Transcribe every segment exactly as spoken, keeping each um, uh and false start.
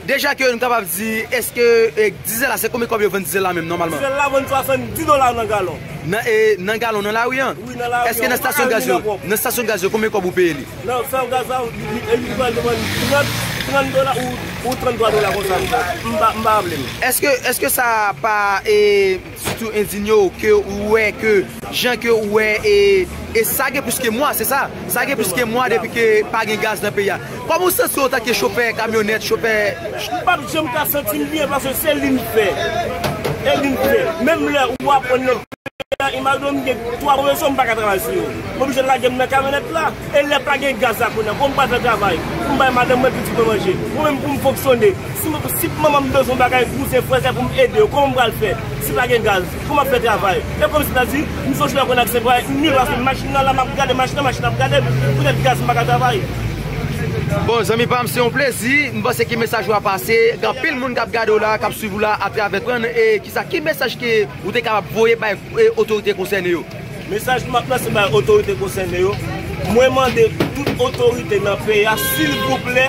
Deja ke nou kapab di, èske e, dizèl la, se konbyen kòb yo vann dizèl la menm nòmalman? Dizèl la vann swasanndis dola nan galon. Nan, e, nan galon, nan lari an? Wi, nan lari an. Èske nan stasyon gaz yo, nan stasyon gaz yo, konbyen kòb ou peye li? Nan stasyon gaz la, li, li, li pral vann trant, trant dola ou, ou tranntwa dola konsa. M pa, m pa raple m. Èske, èske sa pa, e, sitou endinye w ke ou wè ke, jan ke ou wè, e, e sa gen plis ke mwa, se sa? Sa gen plis ke mwa depi ke pa gen gaz nan peyi a. Kòman w santi w antanke chofè kamyonèt, chofè? M p ap janm ka santi m byen paske se li m fè. E li m fè. Menm lè ou aprann nan peyi a, imajine w, m gen twa pwofesyon, m pa ka travay sou yo. M oblije lage m nan kamyonèt la. E lè pa gen gaz la kounye a, kòman m pral fè travay? Pou m bay madanm mwen, pitit mwen manje. Mwen menm pou m fonksyone. Si, si manman m bezwen bagay, kouzen, frè, sè pou m ede yo, kòman m pral fè? Si pa gen gaz, kòman m ap fè travay? E kòmsi ta di, m se yon chofè konn ak Senpway, m ye paske machin nan la, m ap gade machin nan, machin ap gade m, poutèt gaz m pa ka travay. Bon, zanmi pa m, se yon plezi. M panse ke mesaj ou a pase. Gen anpil moun k ap gade w la, k ap swiv ou la atravè Tran. E kisa, ki mesaj ke ou te kapab voye bay, e, otorite konsène yo? Mesaj m ap lanse bay otorite konsène yo, mwen mande tout otorite nan peyi a, silvouplè,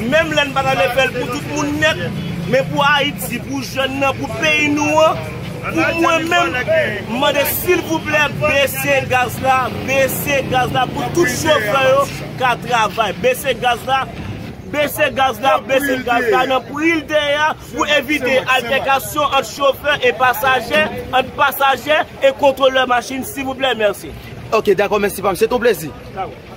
menm lè n pa ta vle fè l pou tout moun nèt, men pou Ayiti, pou jèn nan, pou peyi nou an, pou mwen menm, m mande silvouplè, bese gaz la, bese gaz la pou tout chofè yo ka travay. Bese gaz la, bese gaz la, bese gaz la nan pri l te ye a, pou evite altèkasyon ant chofè e pasaje, ant pasaje e kontwolè machin, silvouplè, mèsi. Ok, dakò, mèsi pa m. Se t on plezi. Dakò.